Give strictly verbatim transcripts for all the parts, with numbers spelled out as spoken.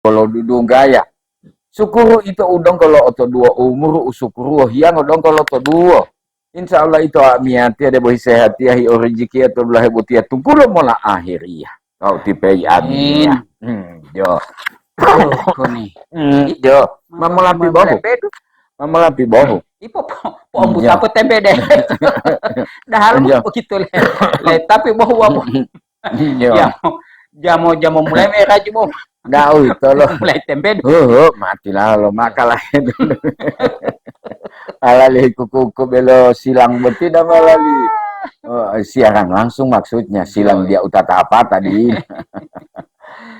Bolo dudunggaya. Sukuru ito u donggo lo'otoduwo umuru, u sukuru wohiyango donggo lo'otoduwo. Insya Allah ito amiyatiya debo hisehatiya, hio rijikiya to dulahe botiya tunggulo mola ahiriya. Kau tipei aminiya. Hmm, jo. Aduh, kuni. Hmm, jo. Mama lapi bohu. Mama lapi bohu. Ipo po, po ombu tapu tembe deh. Dah halo begitu le. Le, tapi bohu apa? Iya. Jamo, jamo, jamo mulai merah jemo. Ndak uwito lo. Mulai tembe. Huhu, mati lalo makalah. Alali kuku-kuku belo silang boti dama lali. Oh, siaran langsung maksudnya, silang dia utata apa tadi?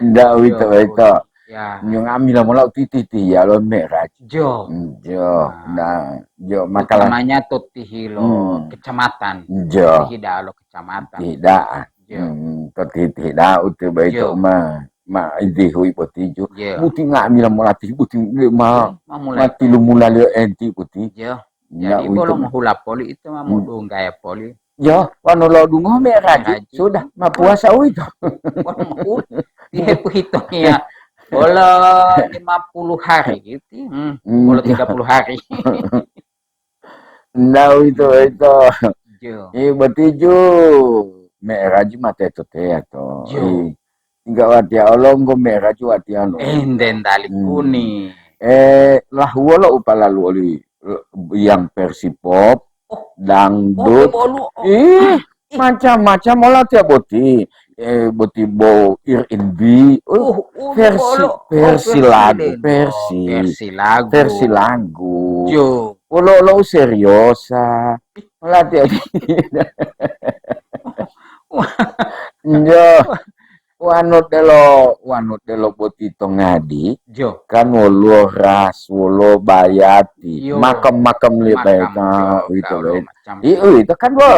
Ndak uwito, uwito. Ya. Nyung amila mola utiti ya lo merah. Jo. Jo. Nah, jo makalah. Utamanya to tihilo kecamatan. Jo. Tihida lo kecamatan. Tidak. Hmm, to titi da uti baito ma, ma idihui boti jo. Buti nga'amila molati buti ma, mati lumula leo enti buti. Jadi bolo mohula poli ito ma modunggaya poli. Jo, wano lo dungo meraji. Sudah, ma puasa uwito. Wano mohula. Ihe puhitongiya. Bolo lima puluh hari gitu. Hmm, bolo tiga puluh hari. Nda uwito, uwito. Jo. I boti ju me'eraji ma teto teya to. Jo. I, enggak watiya olonggo me'eraji watiya lo. Eh, enten tali kuni. Eh, lahuwolo upalalu oli, eh, yang versi pop, dangdut. Oh, ih, macam-macam ola tiya boti. Eh, boti bo R and B. Oh, versi, versi lagu, versi. Versi lagu. Versi lagu. Jo. Wolo-wolo u seriosa. Latihan. Njo. Wanu delo, wanu delo boti to ngadi. Jo. Kan woluwo ras, woluwo bayati. Iyo. Makem-makem li bayata, uwito lo. Iyo, uwito kan wo.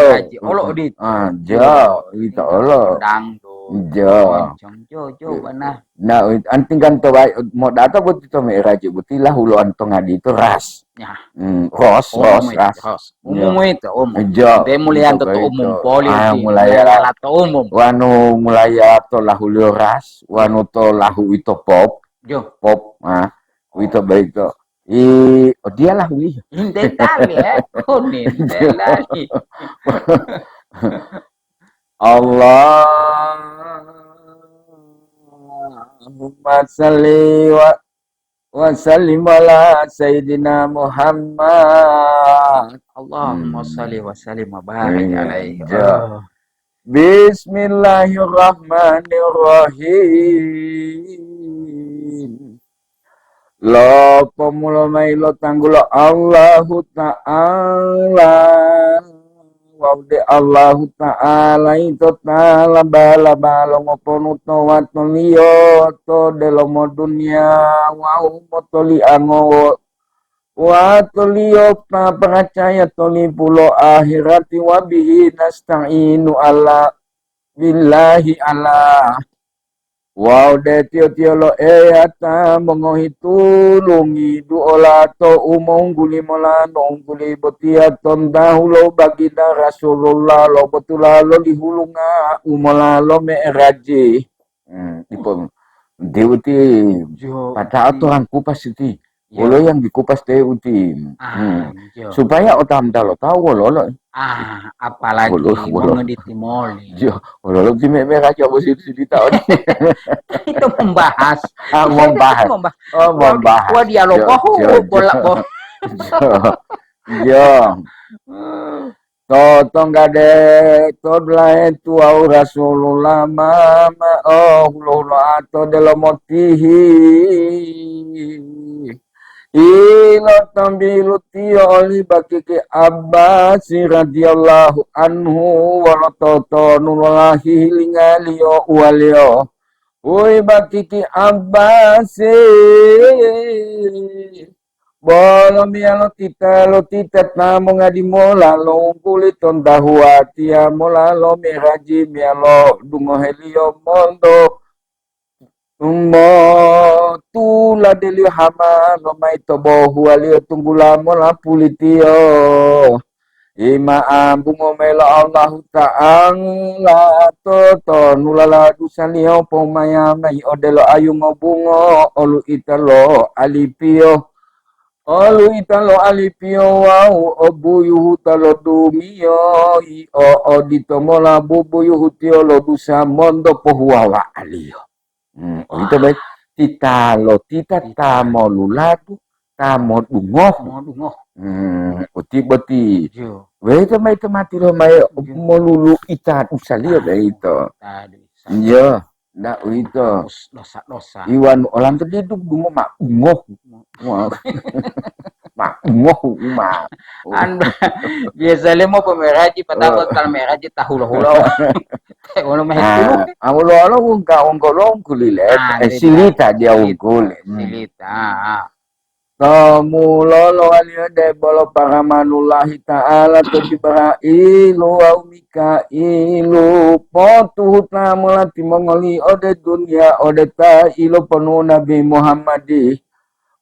Olo di. Ah, jo, uwito olo. Dangdut. Jo. Moncong, jo, jo, bana. Nah, anting kan to bae modata boti to me'eraji boti lahuloan to ngadi to ras. Ya. Hmm, ros, ros, ras. Umum itu, umum. Jo, de mulian to umum poli. Ah, mulai to umum. Wanu mulai to lahuliyo ras, wanu to lahu ito pop. Jo. Pop, ah, uwito baito. I, oh, dia lahuliyo. Inte tali, eh. Kuni, inte tali. Allahumma salli wa, wa sallim ala Sayyidina Muhammad. Allahumma salli wa sallim wa barik alaihi. Bismillahirrahmanirrahim. Lopomulo mayi lo tanggulo Allahuta'ala. Wawu de Allahuta'ala yito ta laba-laba lo ngoponu to wato-Liyo to delomo duniya wawu motoliango wo-, wato-Liyo ta paracaya to lipu lo ahirati. Wa bihi nasta'inu ala billahi ala. Wawu de tiyo-tiyo lo Eya ta mongohi tulungi duola to u mongguli mola nongguli botiya to ntahu lo baginda Rasulullah lo botula loli hulunga u mola lo me'eraji. Hmm, dipo, diuti. Jo, pata'o ti- to rangkupas iti. Iya. Wolo yang dikupas te uti. Ah, hmm. Iya. Supaya otam dalo tahu wolo lo. Ah, apalagi wolo, wolo. Mongediti moli. Jo, wolo lo ti me-, meraja bosi sidi tahu. Itu membahas. Ah, membahas. Membahas. Oh, membahas. Wah, dialog jo, bohu, jo, bola jo. Bohu. Jo. Jo. Totonggade to dulahe tuwawu Rasulullah ma, ma, oh, hulo-huloa to delomo tihi. Ilotombilu tiyo oli bakiki Abbasi radhiyallahu anhu wolo totonu lo hihilingaliyo uwaliyo, "Huyi bakiki Abbasi, bolo meyalo tita lo tita ta mongadi mola lo wungguli to ntahu watiya mola lo meraji meyalo dungoheliyo monto motuladeliyo hama lomayi to bohuwaliyo tunggula mola pulitiyo." Ima'am bungo mayi lo Allahuta'ala to tonulala dusaliyo pomaya mayi odelo ayu ngobungo olu'ita lo alipiyo. Olu'ita lo alipiyo wawu obuyuhuta lo dumiyo, i o odito mola bubuyuhutiyo lo dusa monto pohuwawa'aliyo. Hmm, uwito boyito, titalotita ta moluladu, ta modungohu. Modungohu. Hmm, uti boti. Yo. Weito mayi to mati lo mayi. Yo. Molulu ita dusaliyo boyito. Tadi. Iyo, ndak uwito. Terus dosa-dosa. Iwanu olanto didu dungo ma ungohu. Wah. Ma ungohu uma. Anda, biasa lemo pemeraji, pertama kali meraji tahu lo hulo. Ono mah itu. Ah, awolo-wolo wungka wongkolo wungkuli le. Ah, eh, silita dia wungkuli. Hmm. Silita, ah. Tomulolo waliyo debolo paramanullahi ta'ala to Jibrailu wawu Mikailu, potuhuta mola timongoli ode duniya ode ta iloponu Nabi Muhammadi.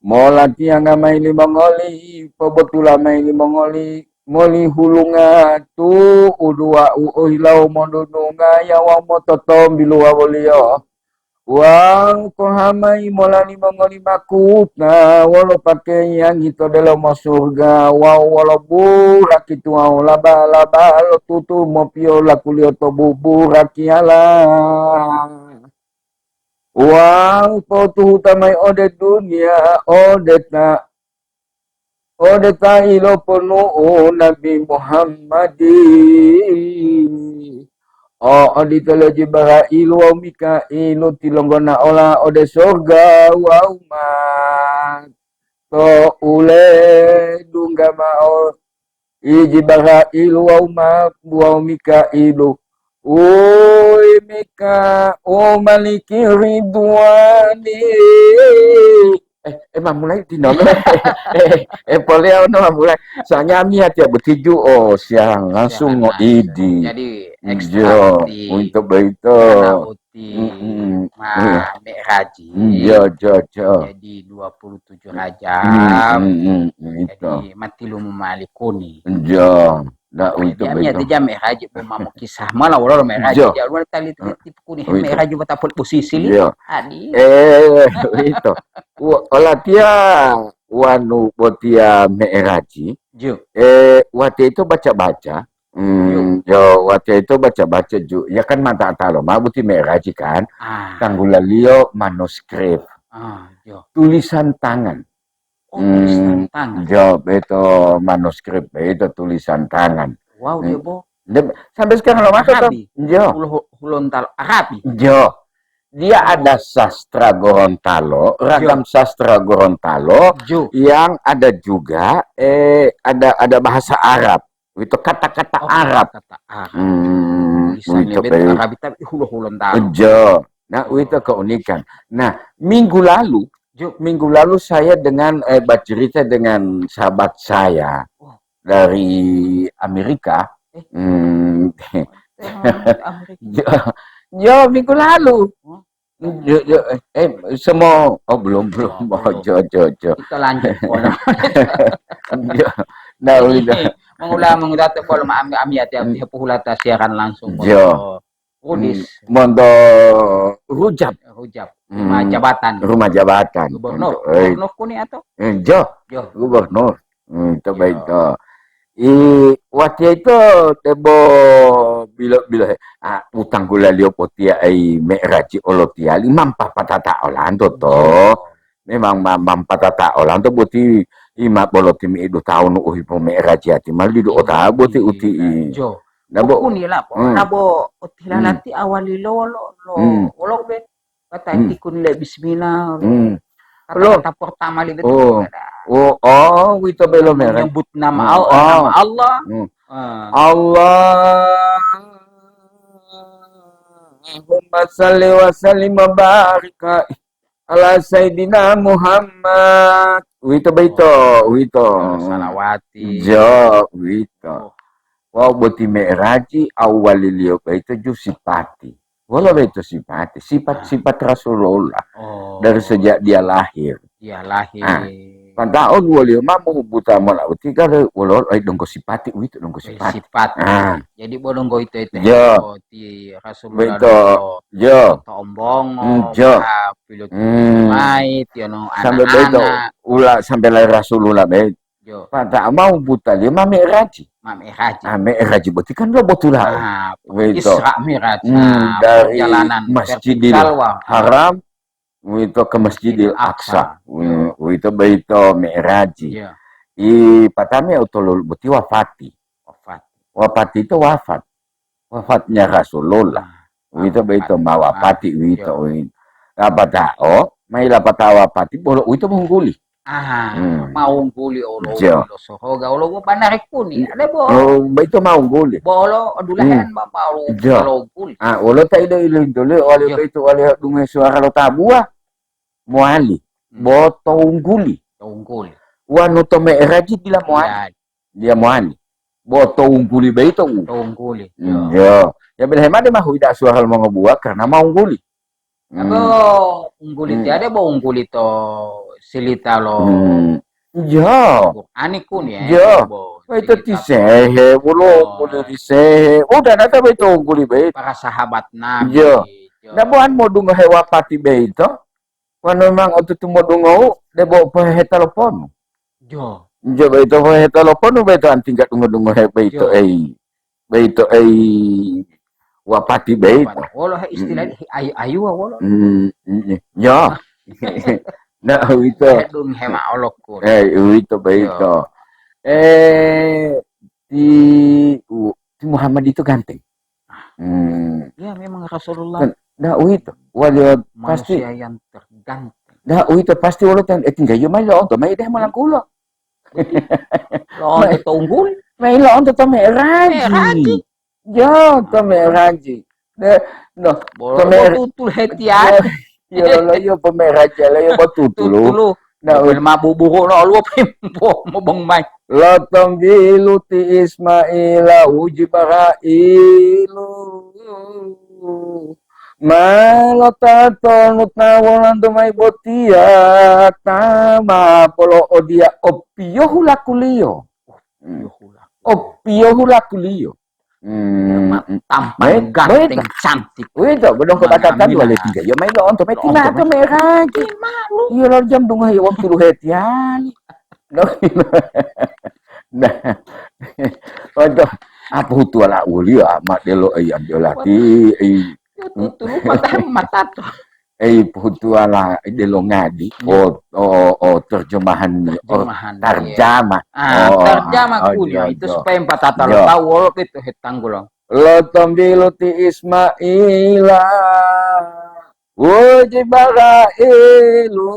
Mola tiyanga mayi limongoli, pobotula mayi limongoli moli hulunga tu'udu wa'u ohilawo modudunga yawa mototombiluwa woliyo. Wawu kohamayi mola limongoli makuta wolo pakeyangi to delomo surga wawu wolo buraki tuwawu laba-laba lo tutu mopiyohu lakuliyo to buburakiyala. Wawu potuhuta mayi ode duniya ode ta ode ta iloponu'u Nabi Muhammadi. O odito le Jibrailu wawu Mikailu tilonggona ola ode sorga wawu ma to uledungga mao i Jibrailu wawu ma wawu Mikailu. Uwi Mika, o Maliki Ridwani. Eh, eh, mamulai di nono. Eh, eh, poleo no mamulai. Soalnya ami hati butiju, oh, siang langsung ngoidi. Jadi, ekstra. Iya, uti. Untuk begitu. Karena uti. Mm-mm. Ma, iya. Mi'raji. Iya, iya, iya. Jadi, dua puluh tujuh Rajab. Mm-mm, mm-mm, itu. Jadi, matilu memalikuni. Iya. Nah, untuk dia begitu. Dia jam mi'raji, bu, mamu kisah. Mana wala mi'raji, iya. Dia luar tali, tali, tipu kuni, oh, itu. Mi'raji batapul posisi li. Iya. Adi. Eh, itu. Wa-, walatia wanu botia mi'raji. Ju. Eh, wati itu baca-baca. Hmm, yo, wati itu baca-baca ju. Ya kan mata atalo ma buti mi'raji kan. Ah. Tanggulaliyo manuskrip. Ah, yo. Tulisan tangan. Oh, tulisan tangan. Hmm, yo, beto manuskrip, beto tulisan tangan. Wow, hmm. Dia, bo. Dia, sampai sekarang lo mato, Arabi. Yo. Hulo-, Hulontalo Arabi. Yo. Dia ada sastra Gorontalo, ragam sastra Gorontalo, yang ada juga, eh, ada, ada bahasa Arab. Itu kata-kata Arab. Oh, kata-kata Arab. Hmm, tulisannya beto Arabi, tapi hulo-Hulontalo. Yo. Nah, itu keunikan. Nah, minggu lalu, minggu lalu saya dengan, eh, bercerita dengan sahabat saya dari Amerika. Eh. Hmm. Saya orang dari Amerika. Yo, yo, minggu lalu. Hah? Yo, yo, eh, eh, semua, oh, belum, belum. Oh, belum. Jo, jo, jo. Kita lanjut, Polo. Yo. Nah, ini, udah. Mengula-, mengula to, Polo, ma-, ami, ami ati, ati, hmm, pehulata siaran langsung, Polo. Yo. Udis. Hmm, monto Rujab. Rujab. Hmm. Rumah jabatan. Rumah jabatan. Gubernur. Untuk, eh. Gubernur kuni atau? Eh, jo. Jo. Gubernur. Hmm, coba itu. I, watiya ito debo bilo, bilo, ah, utang gulaliyo potiya ai me'raji olotiyali mampa patata olanto to. Memang ma-, mampa tata olanto boti ima bolo timi'idu tawunu u hipo me'raji ati mali didu otawa boti uti'i. Jo. Nabo, pokuni la, po, hmm, nabo otilalati awali lo, lo, lo, hmm, wolo be. Kata, hmm, tikun le bismillah. Hmm. Kata-kata pertama le betul. Oh. Oh, oh, wito belo mere. Menyebut nama, hmm, Allah, oh, nama Allah. Hmm. Ah. Allahumma salli wa sallim wa barik ala Sayyidina Muhammad. Wito beito, oh, wito. Salawati. Jo, wito. Oh. Wawu boti me'raji awaliliyo beito ju sipati. Wolo beito sipati, sifat-sifat Rasulullah. Oh. Dari sejak dia lahir. Dia lahir. Ah. Pantao luwoliyo ma mohubuta mola uti kare wolo ai donggo sipati uwito donggo sipati. Sipati. Ah. Jadi bo donggo ito ito Yo. Ti Rasulullah Beto. Yo. To ombongo, Hmm, jo. Ah, pilotu Hmm. Mai, tiyono Sampai beto anak-anak. Ula sampai lai Rasulullah be. Jo, Pantao ma hubuta liyo ma mi'raji. Ma mi'raji. Ah, mi'raji boti kan lo botula. Ah, Beto. Isra Mi'raj. Hmm, Ah, dari perjalanan Masjidil vertikal, wah. Haram itu ke Masjidil Masjidil Aqsa. Aqsa. Hmm, itu beito mi'raji. Iya, I patami utolol boti wafati. wafat. Wafati itu wafat. Wafatnya Rasulullah. Ah, Itu beito ma wafati Ah, uwito iya. Uwito. Lapatao, mai lapatao wafati bolo uwito mongguli. Ah, Hmm. Mau ngguli olo Jo. Lo sohoga olo banari kuni. Ada bo. Oh, beito mau ngguli. Bolo dulahan Hmm. ma mau Jo. Kalau ngguli. Ah, wolo ta ilo ilo dole wale Jo. beito wale dunge suara lo tabua. Moali. Hmm. Bo tongguli. Tungguli. Wanu to mi'raji dila moali. Ya, Dia moali. Bo tongguli beito u. tungguli. Hmm, Jo. Yo. Ya bila hemade mah huida suara lo mongobua karena mau ngguli. Hmm. Ago ungguli Hmm. Tiade bo ungguli to silita lo Hmm. Yo. Qur'ani kun ya. Jo. Bo Beito silita tisehe wolo Oh. wolo tisehe. Udah nata beito ngguli beito. Para sahabat Nabi. Jo. Jo. Dabuan modungo he wapati beito. Wanu memang otutu modungo debo poheta loponu. Jo. Jo beito poheta loponu beito antingga dungo-dungo he beito Jo. ei. Beito ei wapati beito. Wolo he istilah Mm. hi- ayu ayu wolo. Hmm, hmm, yo. Nah, itu. Eh, dun hema olokun. Eh, itu beito. Eh, di u- di Muhammad itu ganteng. Hmm. Ya memang Rasulullah Nah, itu. Wali pasti. Manusia yang terganteng. Nah, itu pasti wolo tan eh tinggal yo mai lo onto mai deh malangkulo. Lo onto tunggul. Mai lo onto to mi'raji. Mi'raji. Yo, to mi'raji. De, no, Bolo to mi'ra- tutul hetian. Yo, yo lo lo yo pemi'raji lo yo bo tutulu. Tutulu. Nah, Bel ma buburu lo lo pimpo mo bong mai. Lotombilu ti Ismaila uji Barailu. Ma lotatonu tawolanto mai botiya, tama bolo odiya opiyohu lakuliyo. Hmm. Opiyohu lakuliyo. Hmm. Tampan Baik, ganteng baik. Cantik. Uwito, bodong ko batatan wale tiga. Yo mai lo onto mai tina to mai raji. Iyo lo jam dungo yo wong tulu hetian. Nah, untuk apa hutu ala uli amat delo ai ambil lati ai Tutulu mata mata to. Ei, puhutuwala delo ngadi o, o, o terjemahan, o Terjemahan, iya. tarjama. Ah, Oh, tarjama ah, oh, kunyo iya, itu iya. Supaya empat tata Iya. Lo tahu wolo itu hetanggulo. Lotombilu ti Ismaila. Wuji Barailu.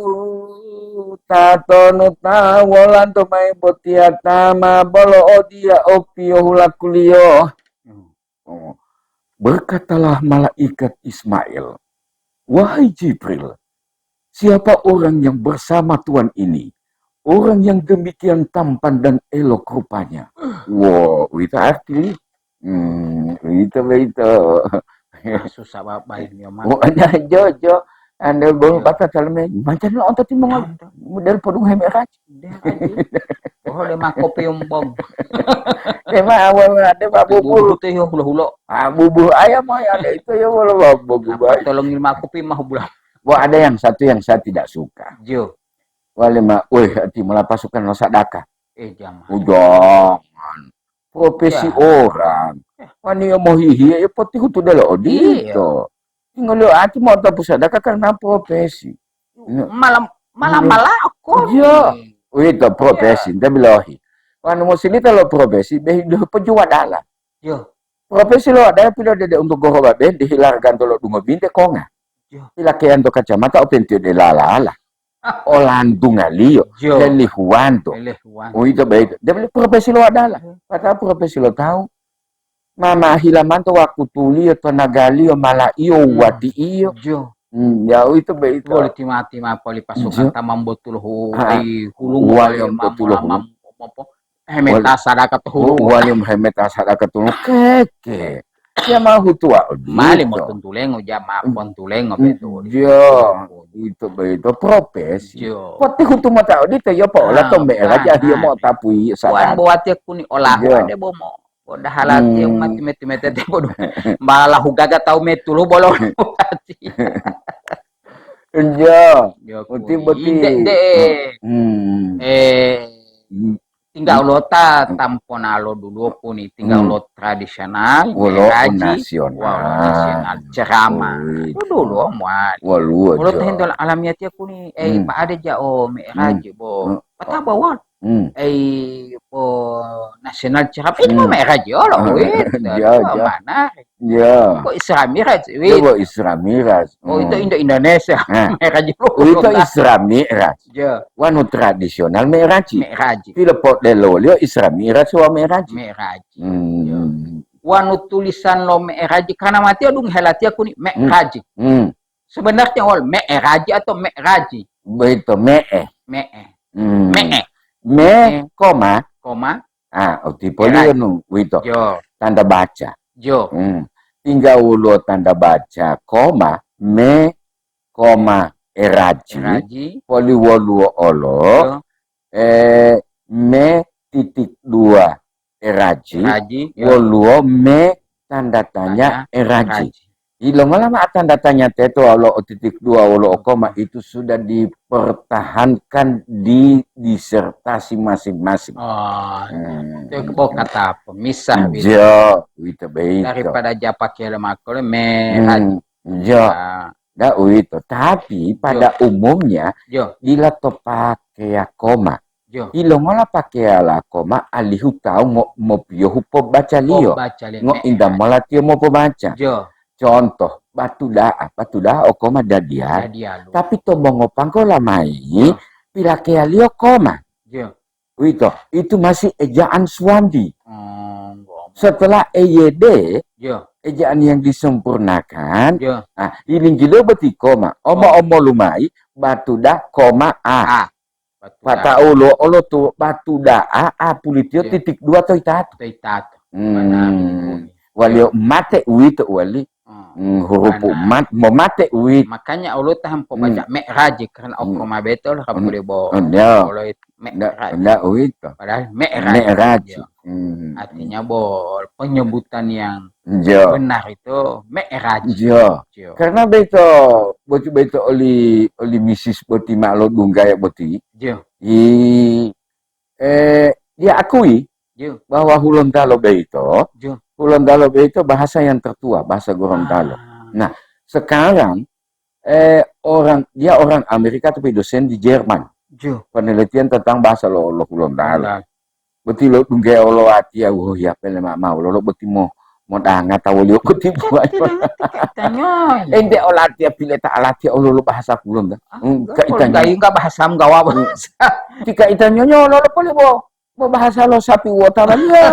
Tatonu tawolanto mai botiya tama bolo odiya opiyohu lakuliyo. Oh. Berkatalah malaikat Ismail, "Wahai Jibril, siapa orang yang bersama Tuhan ini? Orang yang demikian tampan dan elok rupanya." Wow, itu arti. Hmm, itu, itu. Susah bapak ini, Mas. Oh, ada Jojo. Anda bong Iya. Patah Salme. Macam lo onto timong model podung heme raji. Dia aja. Oh, dia mah kopi umbong. Dia mah awal ada mah bubur. Itu yo hulo-hulo. Ah, bubur ayam mah ada itu ya, walau bubur Apa baik. Tolong lima kopi mah bulan. Wah, ada yang satu yang saya tidak suka. Jo. Wale mah, weh, ati mula pasukan lo sadaka. Eh, jangan. Oh, jangan. Profesi Ya. Orang. Wani yo mohihi ya poti hutu delo odito. Tinggal yo ati mau tapu sadaka karena profesi. Iya. Malam malam Iya. malah aku. Iya. Wito profesi, nta bilohi. Wanu mo silita lo profesi, be do pejuwa dala. Yo. Profesi lo ada pilo dede untuk goroba be dihilargan tolo dungo binte konga. Yo. Pilakean to kacamata opentio de lalala. Olandungaliyo, Yo. lelihuwanto. Eleh wan. Oh, itu baik. Dia beli profesi lo adalah. Padahal profesi lo tahu. Mama hilamanto wakutuliyo, tonagaliyo, malaiyo, Hmm. watiiyo. Jo. Hmm, ya itu baik. Boleh timati ma poli pasukan Jo. Tamam botul hu Ah, ai hulung wali wali am mamu botul hu. Amam apa? Eh meta sadaka to Oh, hulung. wali hemet asada ketulu keke. Ya mau hutuwa odito. Mali motuntulengo ja ma pontulengo beto. Jo, itu begitu profesi. Jo. Poti hutu mota odito ya po ola to me'eraji ahiyo mo tapui. Wan bo wati kuni olahu ade bo mo. Podahalati yang mati meti mete te bodu. Malah hugaga tau metulo bolo wati. Jo. Uti boti. Inde de. Hmm. Eh, tinggal lo ta tamponalo dulu kuni, tinggal lo tradisional, wolo me'eraji, nasional. Wolo nasional, ceramah. Itu dulu muat. Wolo ta hentol alamiah tiya kuni, eh, Pak Ade jao me'eraji bo. Pataba wal. Hmm. Eh, po nasional ceramah itu me'eraji olo, wit. Iya, iya. Mana? Iya. Kok Isra Miraj, wit. Coba Isra Miraj. Oh, itu Indo Indonesia. Nah. Me'eraji lo. Oh, itu Isra Miraj. Iya. Wanu tradisional me'eraji. Me'eraji. Pilo podelo liyo Isra Miraj wa me'eraji. Me'eraji. Hmm. Iya. Wanu tulisan lo me'eraji karena mati adung helatia kuni me'eraji. Hmm. Sebenarnya wal me'eraji atau me'eraji? Begitu, me'e. Me'e. Hmm. Me'e. Me, koma. Koma. Ah, utipolio nu, wito. Jo. Tanda baca. Jo. Hmm. Tinggal woluwo tanda baca, koma, me, koma, eraji. Eraji. Poli woluwo olo, jo. Eh, me titik dua eraji. Eraji, jo. Woluwo me tanda tanya eraji. Eraji. Ilongola mao tanda tanya teto wolo o titik dua wolo o koma itu sudah dipertahankan di disertasi masing-masing. Oh, hmm. Itu bo kata pemisah gitu. Jo, wito beito. Daripada japa kele makole me eraji. Hmm, jo. Ah. Da uwito, tapi pada umumnya dila to pakeya koma. Jo. Ilongola pakeya la koma alihu tawu ngo-, mopiyohu pobacaliyo. Pobacaliyo. Ngointa mola tiyo mopobaca. Jo. Contoh, batu da'a, batu da'a o koma dadiya. Dadiyalu. Tapi to mongopanggola mayi, pilakeyaliyo koma. Jo. Uwito, itu masih ejaan Suwandi. Hmm, setelah E Y D, ejaan yang disempurnakan, ah, ilinggilo boti koma, omo-omo lumai, batu da, koma, a. A. Pata'u lo olo to batu da a, a pulitiyo titik dua to itato. To itato. Hmm. Waliyo mate uwito wali. Hmm, hurupu mat-, momate uwito. Makanya olo tahan pobaca me'raji karena okoma beto lah kapule bo. Olo me'raji. Nda uwito. Padahal me'raji. Me'raji. Hmm. Artinya bo penyebutan yang benar itu me'raji. Jo. Karena beto, bocu beto oli, oli misis boti ma lo dunggaya boti. Jo. I, eh, dia akui bahwa Hulontalo beito, Hulontalo beito bahasa yang tertua, bahasa Gorontalo. Ah. Nah, sekarang, eh, orang, dia orang Amerika tapi dosen di Jerman. Jo. Penelitian tentang bahasa lo, lo Hulontalo. Betul. Boti lo dungge olo atia, wo ya pele ma, ma, lo, lo boti mo, mo danga tawo liyo boti buat. Tidak ngerti kaitannya. Ente olatiya pileta alatiya olo lo bahasa Hulontalo. Ah, hmm, enggak, kalau kaitannya. Enggak, enggak bahasa, enggak apa bahasa. Ti kaitannya nyo lo, lo pole bo. Bahasa lo sapi wota baliya.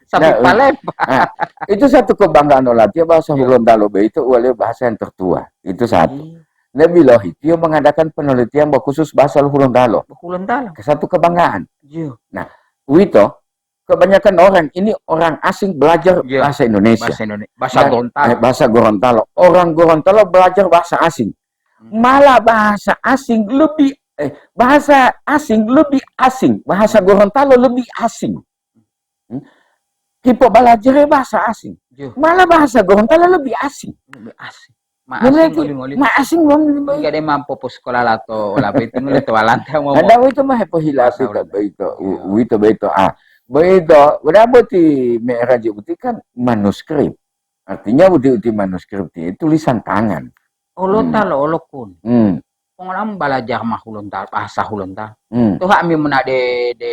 Sapi Palembang. Nah, itu satu kebanggaan olatiya bahasa Hulontalo beito wale bahasa yang tertua. Itu satu. Iya. Lebih loh, itu yang mengadakan penelitian khusus bahasa Hulontalo. Hulontalo. Ke satu kebanggaan. Iya. Nah, uwito, kebanyakan orang ini orang asing belajar bahasa Indonesia. Bahasa Indonesia. Bahasa Gorontalo. Eh, bahasa Gorontalo. Orang Gorontalo belajar bahasa asing. Hmm. Malah bahasa asing lebih, eh, bahasa asing lebih asing. Bahasa Gorontalo lebih asing. Hmm? Ki pobalajare bahasa asing. Jo. Malah bahasa Gorontalo lebih asing. Lebih asing. Ma asing ngoli-ngoli. Ma asing ngoli-ngoli. Enggak ada mampu posekolah lato, labe itu ngoli to walanta mau. Ada itu mah hepohilasi. Bahasa Gorontalo. Beito, u-, uwito beito. Ah, beito. Udah boti me'eraji boti kan manuskrip. Artinya uti-uti manuskrip itu tulisan tangan. Olo talo olo kun. Hmm. Pongolamu balajar ma Hulontalo, bahasa Hulontalo. Hmm. Toh ami muna de, de,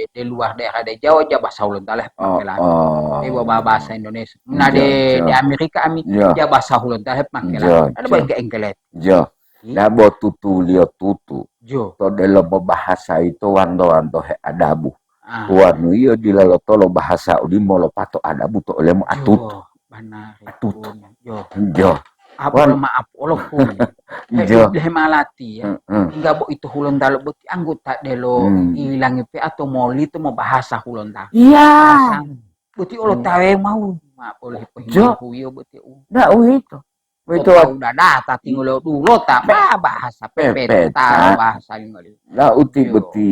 de luar daerah de Jawa, ja bahasa Hulontalo hepakelami. Oh, oh. Ibo ba-, bahasa Indonesia. Muna de, de Amerika ami, ja bahasa Hulontalo hepakelami. Ada bahasa Inggris. Jo. Iya. Dabo tutuliyo tutu. Jo. To delomo bahasa ito wanto-wanto he adabu. Ah. Wanu iyo dila lotolo bahasa odimo lopato adabu to olemo atutu. Jo, banari. Atutu. Jo. Jo. Apo maaf, olo kun. Jo. He malati ya. Hingga bo ito Hulontalo boti anggota delo ilangi pe atau molito mo bahasa Hulontalo. Iya. Bahasa Uti olo tawe mau ma polo hepohimangkuwiyo boti u. Nda uwito. Uwito Opa udadata tingolo dulota ba bahasa pepeta, pepeta. Bahasa lingoli. Nda uti boti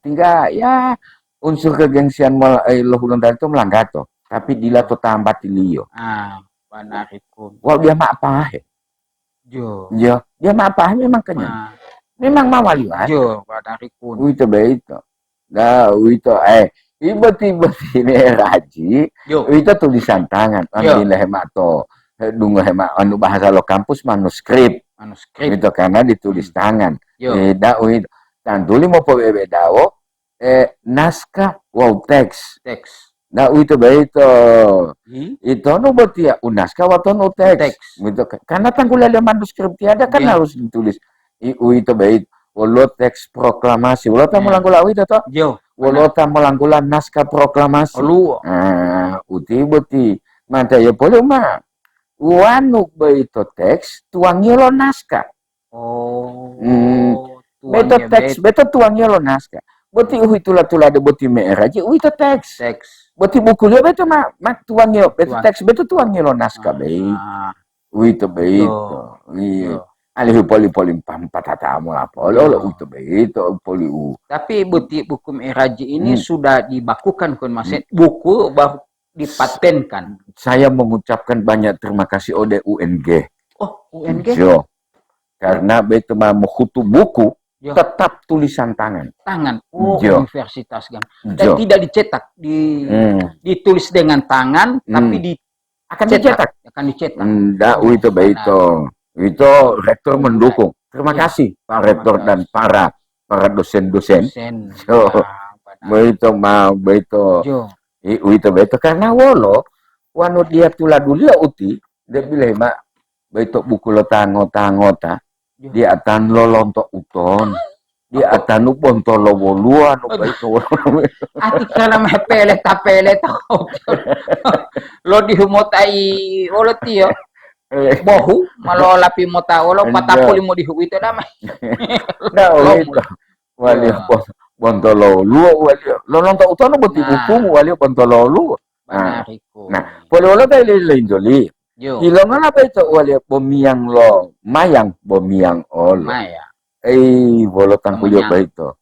tingga ya unsur kegengsian mol eh, lo Hulontali to melanggato, tapi dila to tambatiliyo. Ah, banarikun. Wau dia ma apahe. Jo. Jo, dia ma apahe memang kenya. Ma. Memang ma wali-wali. Jo, banarikun. Uwito beito. Nah, uwito eh iboti-boti meraji, uwito tulisan tangan. Ambil hemat to. Dungo hemat anu bahasa lo kampus manuskrip. Manuskrip. Uwito karena ditulis hmm. Tangan. Yo. Eh, da uwito. Tantuli mau pobebedawo eh, naskah wawu teks. Teks. Nah, uwito boyito. Hmm? Itonu botiya unaskah watonu teks. Teks. Gitu. Karena tangguliyo manuskrip tiada kan ya. Harus ditulis. I, uwito boyito. Wolo teks proklamasi. Wolo ta ya. Mulanggula uwito to? Yo. Wolo ta mulanggula naskah proklamasi. Oluwo. Nah, uti boti. Manta ya pole ma. Wanu boyito teks, tuwangiyo lo naskah. Oh. Hmm. Beto teks, beto tuwangiyo lo naskah. Boti uhi tula-tulade boti me'eraji, uwito teks. Teks. Boti bukuliyo beto ma, ma tuwangiyo, beto teks, beto tuwangiyo lo naskah, ah, bei. Ah. Uwito beito. Iya. Alihu poli-poli patata mola poli, olo uwito beito, poli u. Tapi boti buku me'eraji ini hmm. Sudah dibakukan kon maset hmm. Buku baru dipatenkan. Saya mengucapkan banyak terima kasih ode U N G. Oh, U N G? Yo. Karena beto ma mohutu buku ya. Tetap tulisan tangan. Tangan. Oh, ya. Universitas kan. Dan ya. Tidak dicetak, di hmm. Ditulis dengan tangan hmm. Tapi di akan cetak. Dicetak. Akan dicetak. Ndak oh, uwito beito. Itu rektor mendukung. Terima ya. Kasih Pak Rektor dan para para dosen-dosen. Dosen. So, ya, beito ma beito. Yo. Uwito beito karena wolo wanu dia tuladuliyo uti, dia bilayi ma boyito buku lo ta ngota-ngota, dia atan lo lonto uton, dia atanu bonto lo woluwo anu boyito woluwo. Ati kana mepele tapele to. Lo dihumotai wolo tiyo. Eh. Bohu, malo lapi mota wolo patapuli mo dihu ito dama. Nah, oh, ito. Waliyo bonto lo luo waliyo. Lolonto utonu boti nah. Hukumu waliyo bonto lo luo. Nah, nah, poli wolo ta ili linjoli. Ilonga la baito waliyo bomiyang lo mayang bomiyang olo. Maya. Ei, bolo tangkuliyo baito.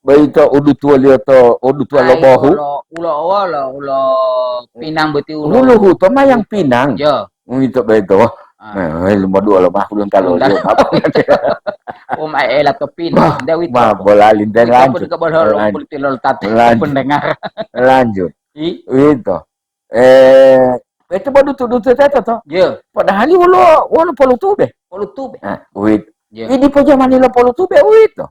Baito udutuwaliyo to udutuwa lo bohu. Ulo ulo wolo ulo pinang boti ulo. Huluhu to mayang pinang. Yo. Uwito boyito. Ah. Eh, lumadu ala mahulun kalau dia apa? Om aela topin. Bah, nda wito. Bah, bola linten lanjut. Lanjut. Lanjut. Wito. Eh, itu baru tuduh teto to. Iya. Padahal wolo wolo polutube. Polutube. Nah, wit. Iya. Ini pojamani lo polutube wito.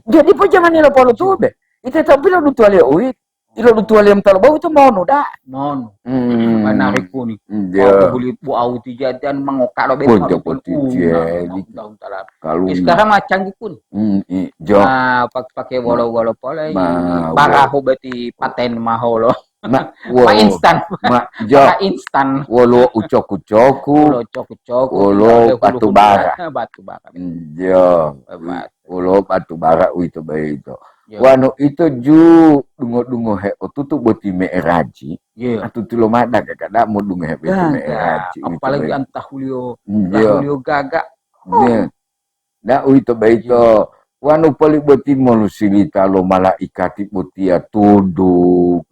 Jadi pojamani lo polu tube. Ite to pilo dutuwaliyo uwit. Ilo dutuwaliyo motalo bohu to monu da. Monu. Hmm. Manari kuni. Iya. Aku buli bu au tijadian mangokalo be. Pun to kutiye. Kalau sekarang macam kun. Hmm, jo. Ah, pakai wolo-wolo pole. Parahu beti paten maholo. Ma, ma instan. Ma, jo. Ma instan. Wolo ucok-ucoku. Wolo ucok-ucoku. Wolo batu bara. Batu bara. Iya. Wolo batu bara uwito boyito. Wanu ito ju dungo-dungohe otutu boti me'eraji. Atutu lomada kakada mo dungohe boti me'eraji. Apalagi antahuliyo, antahuliyo gaga. Iya. Na uwito boyito wanu poli boti monusilita lo malaikati botiya tunduk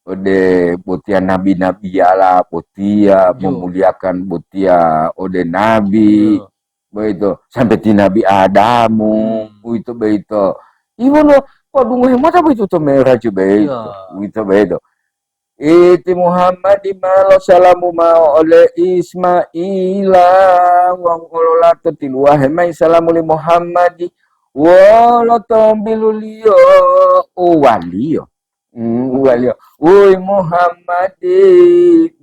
ode botiya nabi-nabiyala botiya momuliyakan botiya ode nabi boyito sambe ti nabi Adamu uwito boyito iwolo podungohe mota boyito to me'eraji boyito uwito boyito. Iti Muhammadi ma losalamu mao ole Ismaila wawu olo lato tiluwahe mayi salamu li Muhammadi wolo tombiluliyo uwaliyo. Hmm, uwaliyo, "Uyi Muhammadi,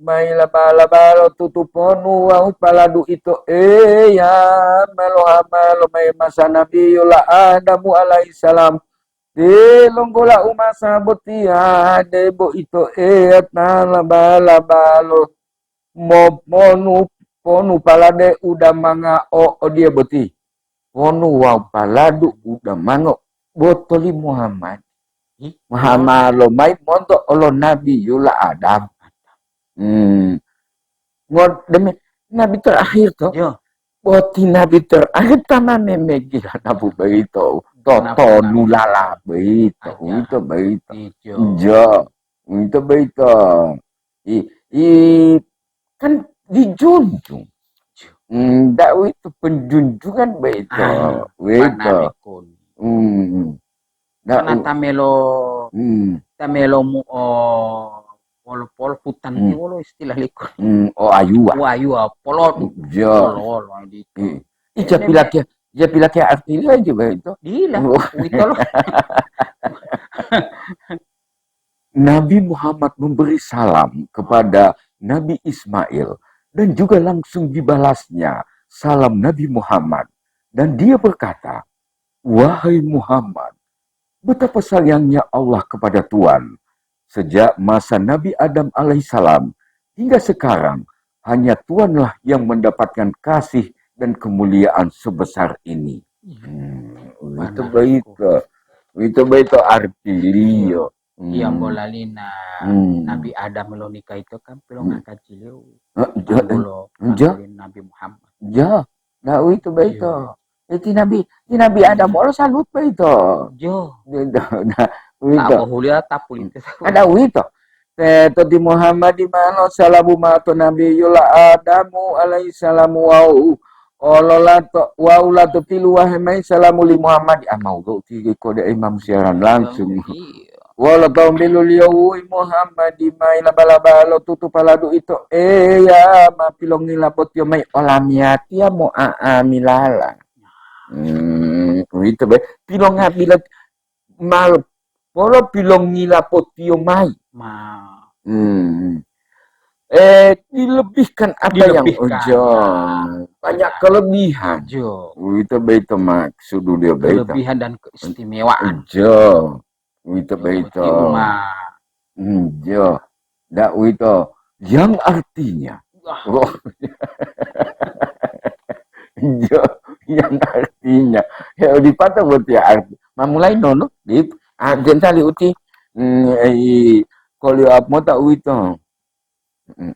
mayi laba-labalo tutuponu wawu paladu ito Eya ma lohamalo mayi masa nabiyulla Adamu alaihissalam." Tilonggola umasa botiya debo ito Eya ta laba-labalo mo-, monu ponu palade udamanga o odiye boti. Ponu wawu paladu udamanga botoli Muhammad. Ih, Muhammad lomai monto olo Nabi Yula Adam. Hmm. Ngo-, demi Nabi terakhir to. Yo. Boti Nabi terakhir ta ma memegi nabu beito. Nabu, Toto nabu. Nulala beito. Aja. Uwito beito. Ijo. Jo. Uwito beito. I, i, kan dijunjung. Hmm, ndak uwito penjunjungan beito. Ah, uwito. Panarikun. Hmm. Ndak Karena u- tamelo, hmm. Tamelo mu, o, polo-polo hutan Hmm. Ti wolo istilah liku. Hmm, o ayuwa. O ayuwa, polo. Jo. Polo, polo, di. Hmm. Ija Ene pilake, ija pilake artinya juga itu. Dila, Oh. Uwito lo. Nabi Muhammad memberi salam kepada Nabi Ismail dan juga langsung dibalasnya salam Nabi Muhammad. Dan dia berkata, "Wahai Muhammad, betapa sayangnya Allah kepada Tuhan. Sejak masa Nabi Adam alaihissalam hingga sekarang, hanya Tuhanlah yang mendapatkan kasih dan kemuliaan sebesar ini." Hmm, itu Benar. Baik. Itu baik arti liyo. Hmm. Iya, bolalina Hmm. Nabi Adam lonika itu kan pilonga Hmm. kaciliyo. Eh, jo, Anggulo, eh, jo. Anggulo Nabi Muhammad. Jo, nah, itu baik Iya. to. Eh, ti Nabi, ti Nabi Adam Iya. Olo salut baik to. Jo. Gitu, nah, Tak itu. Bohulia tapulite. Ada uwito. Teto ti Muhammad di mano salamu mato Nabi Yula Adamu alaihissalam wau. Olola to, wau lato piluwahe mayi salamu li Muhammad. Ah, mau lo ti kode imam siaran langsung. Iya. Wolo tombiluliyo wui Muhammad mayi laba-laba lo tutu paladu ito. Eya ma pilongila botiyo mayi olamiyatiya mo a'a milala. Hmm, uwito be. Pilonga bila mal polo pilongila potiyo mayi. Ma. Hmm. Eh, dilebihkan apa yang Dilebihkan. Ujo. Banyak kelebihan. Jo. Uwito beito maksud dia beito. Kelebihan dan keistimewaan. Ujo. Uwito Yo, beito. Ti uma. Hmm, jo. Ndak uwito. Yang artinya. Wah. Oh. Jo, yang artinya. Ya, dipata buat ya arti. Mamulai nono, di, ah, gentali uti, mm, i, kolio apmota uwito. Mm.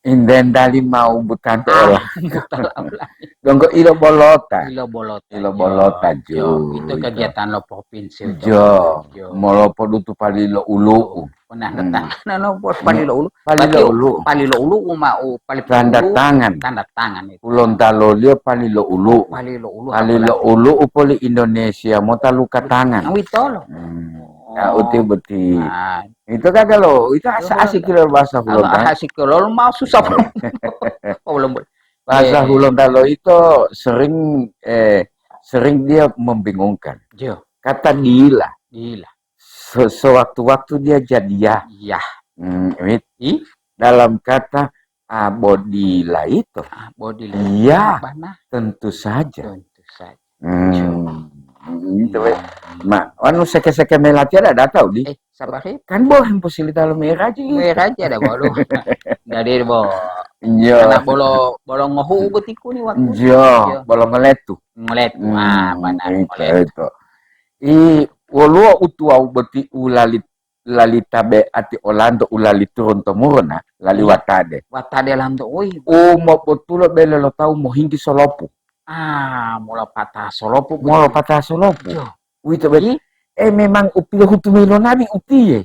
Indendali mau butante Ah, ola. Betul, ola. Donggo ilo bolota. Ilo bolota, Ilo jo, bolota, jo, jo. Itu itu. Kegiatan lo provinsi itu. Jo. Jo. Molopodutu pali lo ulu'u. Pernah Hmm. Datang lo pali lo ulu. Pali Berarti lo ulu. Pali lo ulu uma u pali Tanda ulu, tangan. Tanda tangan itu. Ulontalo liyo pali lo ulu'u. Pali lo ulu, Pali lo apalagi ulu'u poli Indonesia mota luka tangan. Awitolo. Hmm. Oh. Ya, uti beti. Nah, Itu kan kalau itu Itu asa asik kalau bahasa kalau Hulon, kan? Asik kalau mau susah. Oh, belum boleh. Bahasa Eh. Hulon kalau itu sering, eh, sering dia membingungkan. Jo. Kata dila. Dila. Se-, sewaktu-waktu dia jadiah. Iya. Hmm, wit. Ih. Dalam kata abodila itu. Abodila. Iya. Apa nah? Tentu saja. Tentu saja. Hmm. Itu, weh. Hmm. Ma, anu seke-seke melati ada datau di. Eh, sabar, ya. Kan boh yang posili talo meraji. Meraji ada bolu. Jadi, bo. Iya. Karena bolo, bolo ngohu betiku ni waktu. Iya, iya. Bolo ngeletu. Ngeletu. Hmm, ah, benar, itu, ngeletu. Itu. I, woluwo utuwau boti ulali, lali tabe ati olanto ulali turun temurun, ah, lali Iya. Watade. Watade lanto, oi. Umo botulo bele lo tawu mohinggi solopu. Ah, mola patah solopu. Mola patah solopu. Iya. Uwito boti, Ih. Eh, memang u pilohutu mayi lo nabi utiye.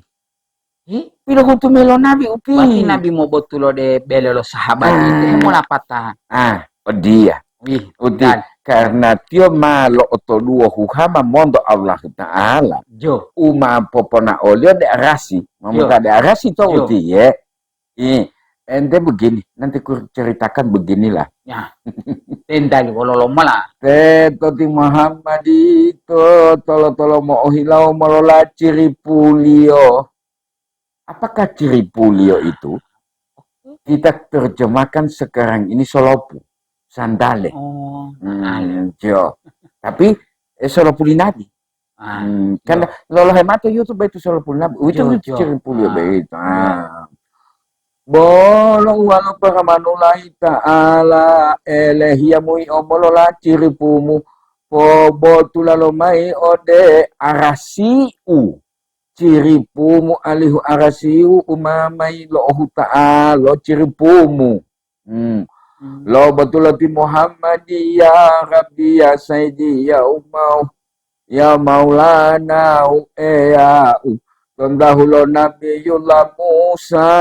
Ih. Pilohutu mayi lo nabi utiye. Berarti nabi mobotulode bele lo sahabat Ah. Itu, eh, mola patah. Ah, odiya. Ih, uti, dan karena tiyo ma lo'otoduwo huhama monto Allahuta'ala. Jo. U ma popona oliyo de arasi, Jo. Mamuta de arasi to Jo. Utiye. Ih, ente begini, nanti ku ceritakan beginilah. Ya. Tentali wololo mola. Teto ti Muhammad ito tolo-tolo mo'ohilawo molola ciripuliyo. Apakah ciripuliyo itu? Kita terjemahkan sekarang ini solopu, sandale. Oh, Hmm, jo. Tapi, eh, solopu li nabi. Ah, Hmm, kan jo. Lolo hemato YouTube itu solo puluh enam. Itu Jo, jo. Ciri puluh Ah, be itu. Jo. Ah. Bolo uwalo paramanulayi ta'ala, elehiya mui'o molola ciripumu, pobotula lomayi ode arasiu, ciripumu alihu arasiu umamayi lo ohuta'alo ciripumu. Hmm. Lo botula ti Muhammad, ya Rabbi, ya Sayyidi, ya Umau, ya Maulana, u Eyau, tondahu lo Nabiyullah Musa,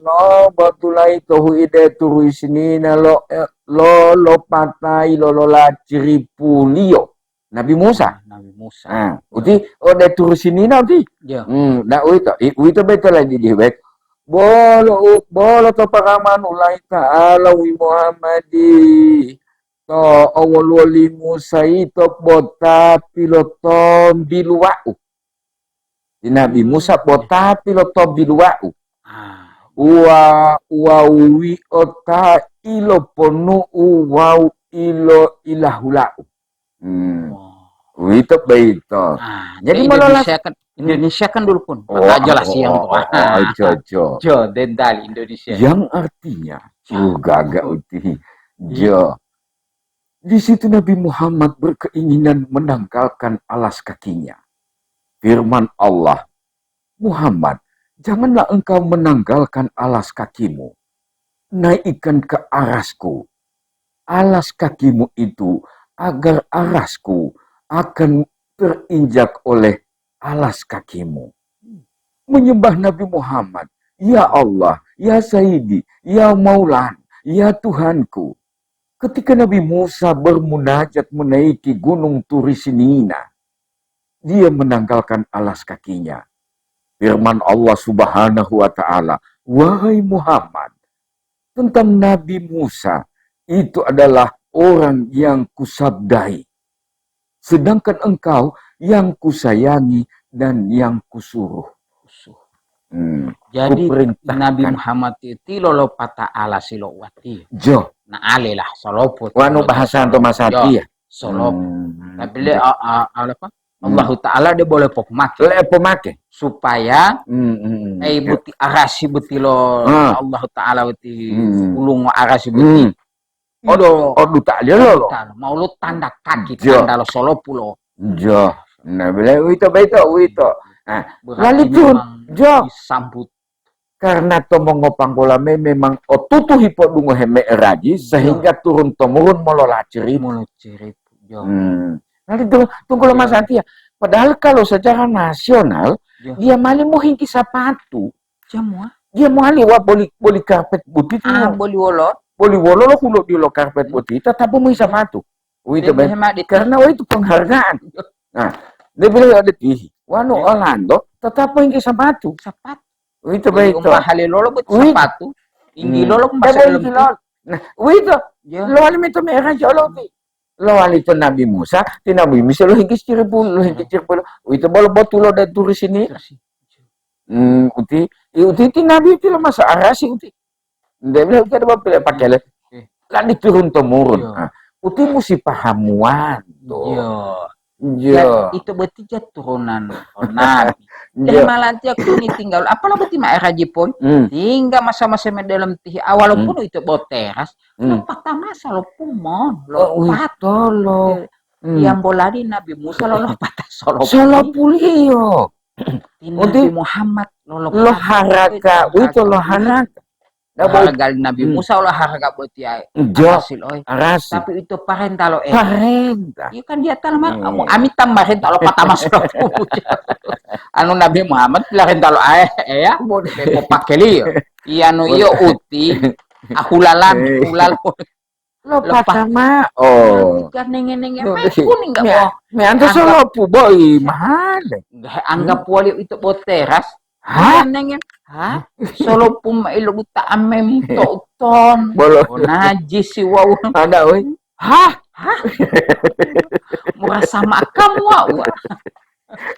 lo botulayi to huide turu isinina lo, lo, lo patai lo, lo laciripuliyo. Nabi Musa. Nabi Musa. Ah, uti ode turu sinina uti. Ya. Hmm, na uito, i, uito beto lagi di bet. Bolo, bolo to paramanu lai ta'ala wi Muhammadi. To owoluwo li Musa ito bota pilotombiluwa'u. Ti Nabi Musa bota pilotombiluwa'u. Ah. Uwa, uwa wi'o ta iloponu'u wawu ilo ilahula'u. Hmm. Wah. Uwito boyito. Ah, jadi, jadi molola Indonesia kan, Indonesia kan dulu pun. Oh, pata jelas oh, yang oh, oh, oh, jo, jo. Jo, dendali Indonesia. Yang artinya, jo. Uh, gaga uti. Jo. Di situ Nabi Muhammad berkeinginan menanggalkan alas kakinya. Firman Allah, "Muhammad, janganlah engkau menanggalkan alas kakimu. Naikkan ke arasku alas kakimu itu, agar arasku akan terinjak oleh alas kakimu." Menyembah Nabi Muhammad, "Ya Allah, ya Sayyidi, ya Maulan, ya Tuhanku." Ketika Nabi Musa bermunajat menaiki gunung Turi Sinina, dia menanggalkan alas kakinya. Firman Allah Subhanahu wa Ta'ala, "Wahai Muhammad, tentang Nabi Musa, itu adalah orang yang kusabdai. Sedangkan engkau yang kusayangi dan yang kusuruh." Hmm, jadi, kuperintahkan. Nabi Muhammad itu lolopata alasi lo wati. Jo. Na ale lah, solopo. Wanu bahasa anto masati ya? Solopo. Hmm. Tapi le, a, a, a, apa? Hmm. Allahu Ta'ala dia boleh pok make. Boleh pok make. Supaya, hmm, hmm, hmm, eh, ya, buti arasi buti lo, ah, Allahu Ta'ala buti, hmm, ulungo arasi buti. Hmm. Ilo, o, duta liyo lolo. Duta, mau lo tanda kaki, jo, tanda lo solopulo. Jo. Nah, bila uwito, boyito, uwito. Nah, berarti lali turun, memang jo, disambut. Karena to mongopanggola me memang otutu hipodungohe me'eraji, jo, sehingga turun-temurun molola ciripu. Molola ciripu, jo. Hmm. Lali turun, tunggu lo, jo, Mas Antia. Padahal kalau secara nasional, jo, dia mali mohinggi sapatu. Jamuwa. Dia mowali wa boli, boli karpet boti. Ah, boli wolo? Boli wolo lo hulo diyo lo karpet boti, tatapu mohi sapatu. Uwito, ben, karena uwito penghargaan. Nah, dia bilang ada tihi. Wanu Orlando, tatapu mohi sapatu. Sapatu. Uwito, beli baito. Umah hale lolo buat sapatu. Inggi lolo, hmm, masa dalam lolo. Nah, uwito. Ya. Lo hale mito merah jolo ti. Lowali to Nabi Musa, ti Nabi Musa lohinggi ciripu, lohinggi ciripu, uwito bolo botulo dan turisini. Hmm, uti, i uti ti Nabi uti lo masa arasi uti. Nde bilang uti ada pile pakele. Eh. Kan diturun temurun. Iya. Ah, uti musi pahamuan to. Iya. Iya. Ya, itu berarti dia turunan Nabi. Iya. Dia malah dia kuni tinggal. Apalah berarti ma era Jepun? Hmm. Tinggal masa-masa dalam tihi. Walaupun itu boteras, hmm, lo patah masa lo pumon, lo, oh, pat-, uwito lo. Eh, hmm, yang boladi Nabi Musa lo, lo patah solo. Solo puliyo. Ti Nabi Muhammad lo, lo haraka, uwito lo haraka. Nah, harga Nabi Musa lo harga botiya. Jo, arasi lo, eh. Arasi. Tapi itu parenta lo, eh. Parenta. Iya kan dia tala ma-, hmm, ami tam parenta lo patah masa lo. Anu Nabi Muhammad parenta lo, eh, eh, ya. Mau pakeli ya. Iya, anu, iyo uti, ahulalan, eh, hulalo. Lo, lo pa-, patama, oh. Tiga nenge-nenge, lo, me kuning nggak, me, oh. Me anto solo pu boi, mahal. Nggak, anggap wali itu boteras. Hah? Nenge, hah? Solo pu ma ilo buta amem to uton. Bolo. Oh, najis si wau. Ada, oi. Hah? Hah? Murasa makam wau.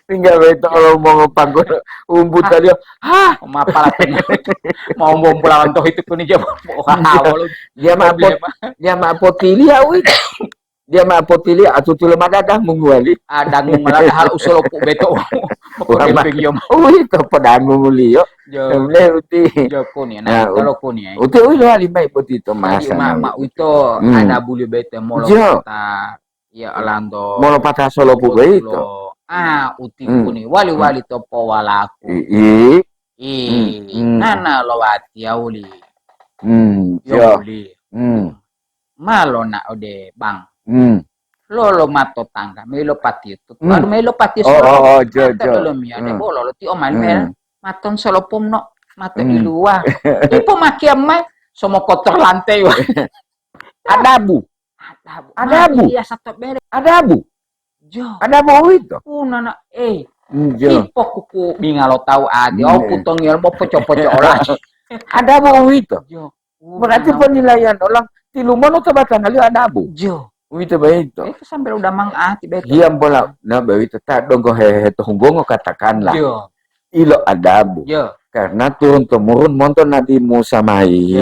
Tinggal beto kalau mau ngepangkul umbu tadi. Hah? Mapala tenang. Mau bombolawan toh itu kuni jawab. Wah, walau dia ma pot-, problema, dia ma potili ya, wi. Dia ma potili atutu lo madada munguwali. Ada ngungala hal usolopu beto. Wama. Uwito podangunguliyo. Jo. Emle uti. Jo kuni, nah, uti lo kuni, eh. Uti uwilo wali mai boti to masa. Ma, ma uwito ada buli beto molo kata, ya, Alando. Molo pata solopu beito. Ah, uti kuni, wali-wali to powalaku. I, i. I, nana lo watiya wuli. Hmm, yo wuli. Hmm. Ma lonao ode bank. Hmm. Lolo mato tangga, mei lo patiyo tutuwalu, mei lo patiyo solopu. Oh, oh, jo, jo. Lolo miya de bolo lo ti o mali mera. Maton solopum no, mato iluwa. Ipo makiya mai, somo kotor lantai wa. Adabu. Adabu. Adabu. Iya sato bere. Adabu. Jo. Adabu uwito. Unana, eh. Jo. Ipo kuku binga lo tawu ati, oh, putongi lo poco-poco ola. Adabu uwito. Jo. Berarti penilaian orang tilumono to batangaliyo adabu. Jo. Uwito boyito. Itu sambil udah mang ati beto. Diam bola, nah boyito ta donggo hehe to hunggongo katakanlah. Jo. Ilo adabu. Jo. Karena turun temurun monto Nabi Musa mai,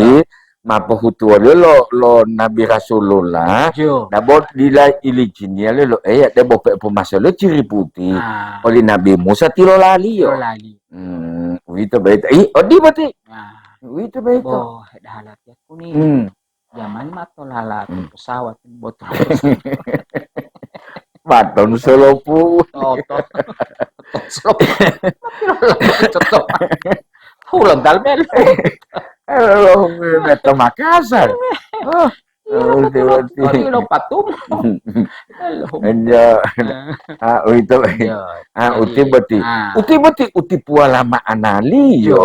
ma pohutuwoliyo lo, lo Nabi Rasulullah. Jo. Nabo dila ilijiniya lo, lo eya debo pe pomasolo ciri putih. Ah. Oli Nabi Musa tilolaliyo. Tilolali. Hmm, uwito boyito. Ih, odi boti. Nah. Uwito boyito. Boh, dahalat ya kuni. Hmm. Jamani ma tolala to pesawat botol. Baton solopu. Toto. Toto solopu. Toto. Hulon dal melu. Halo, beto Makassar. Oh, iya, betul, betul. Iya, patum. Halo. Enjo. Ah, uwito. Ah, uti boti. Uti boti, uti puwala ma'analiyo.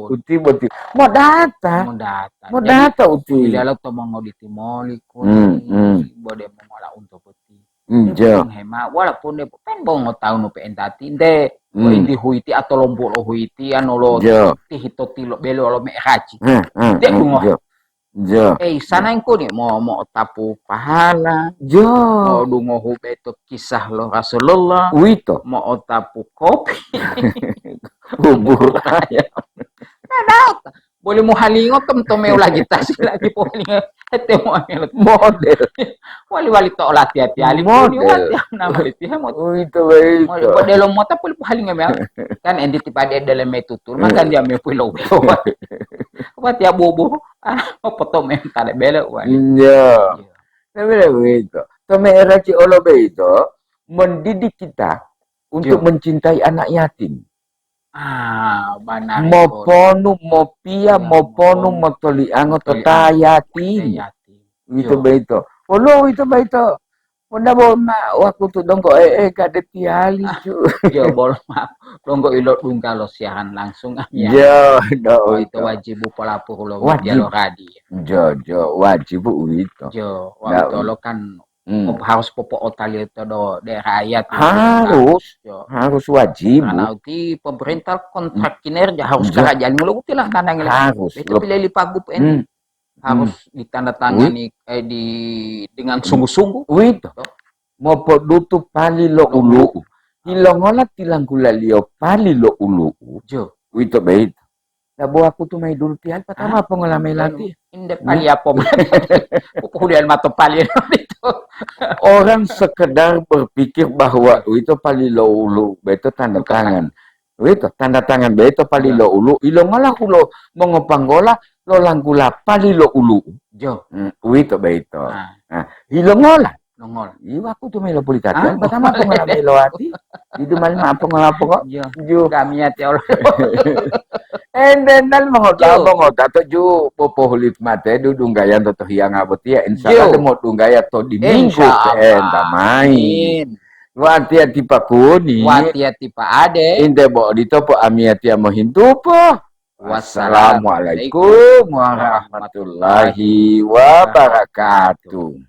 Uti boti. Modata. Modata. Modata uti. Ilalo to mongoditi moli kuni. Hmm, hmm. Bode mongola unto boti. Hmm, jo. Hema, walaupun de pen bongo taunu pe entati, nde, hmm, indi huiti atau lombo lo huiti, ano lo tihito tilo belo lo me'eraci. Hmm, hmm, de dungo. Jo. Jo. Eh, sana engkuni mo, mo'otapu pahala. Jo. Mo'odungohu beto kisah lo Rasulullah. Uwito. Mo'otapu kopi. Bubur ayam. Nah, data. Boleh mohalingo kem tomeu lagi tasi lagi pohalingo. Hete mohalingo. Model. Wali-wali to latihan-latihan. Model. Wali tiha mo. Uwito boyito. Model mota poli pohalingo mea. Kan endi tipade dalam metutur, makan dia me pulo. Wati ya bobo. Ah, poto mentale bele wali. Iya. Iya. Nah, bele boyito. To me'eraci olo boyito mendidik kita untuk mencintai anak yatim. Ah, banari. Moponu, mopiya, moponu, motoliango to ta yatim. Uwito boyito. Olo uwito boyito. Wonda bo ma wakutu donggo e'e gade tiyali, ju. Jo, bolo ma donggo ilo dungga lo siaran langsung, ah, ya. Jo, do, oh, itu uwito. Wajibu polapuru lo media lo radio. Jo, jo, wajibu uwito. Jo, wakutu lo kan harus popo'otaliyo to do de rakyat. Harus, jo. Harus wajibu. Karena uti pemerintah kontrak kinerja harus kerajaan ngolo uti lah tanang. Harus. Betul lo pilih pagup ini. Harus ditandatangani, eh, di, dengan sungguh-sungguh. Uwito. Toh? Mopodutu pali lo ulu'u. Ilongola tilanggulaliyo pali lo ulu'u? Jo. Uwito boyito. Dabo wakutu mayi dulu tiyali patama pongola mayi lati. Inde pali apa? Popohuliyan mato pali itu. Orang sekedar berpikir bahwa uwito pali lo ulu'u, beto tanda tangan. Uwito, tanda tangan boyito pali lo ulu'u, ilongola hulo mongopanggola lo langgula pali lo ulu'u. Jo. Hmm, uwito boyito. Ah. Nah, ilongola. Longola. Ih, wakutu melo pulitatian, patama pongola melo ati. Didu mali ma pongola pongo. Jo. Jo. Gamiyati Allah. Endenal mongota, mongota to ju popohulit mate dudunggayan to hiyanga botiya. Insya Allah demo dunggaya to di minggu. Insya Allah. Enta mai. Amin. Watiya ti pakuni. Watiya ti paade. Inte bo odito po amiyatiya mohintupo. Wassalamualaikum warahmatullahi wabarakatuh.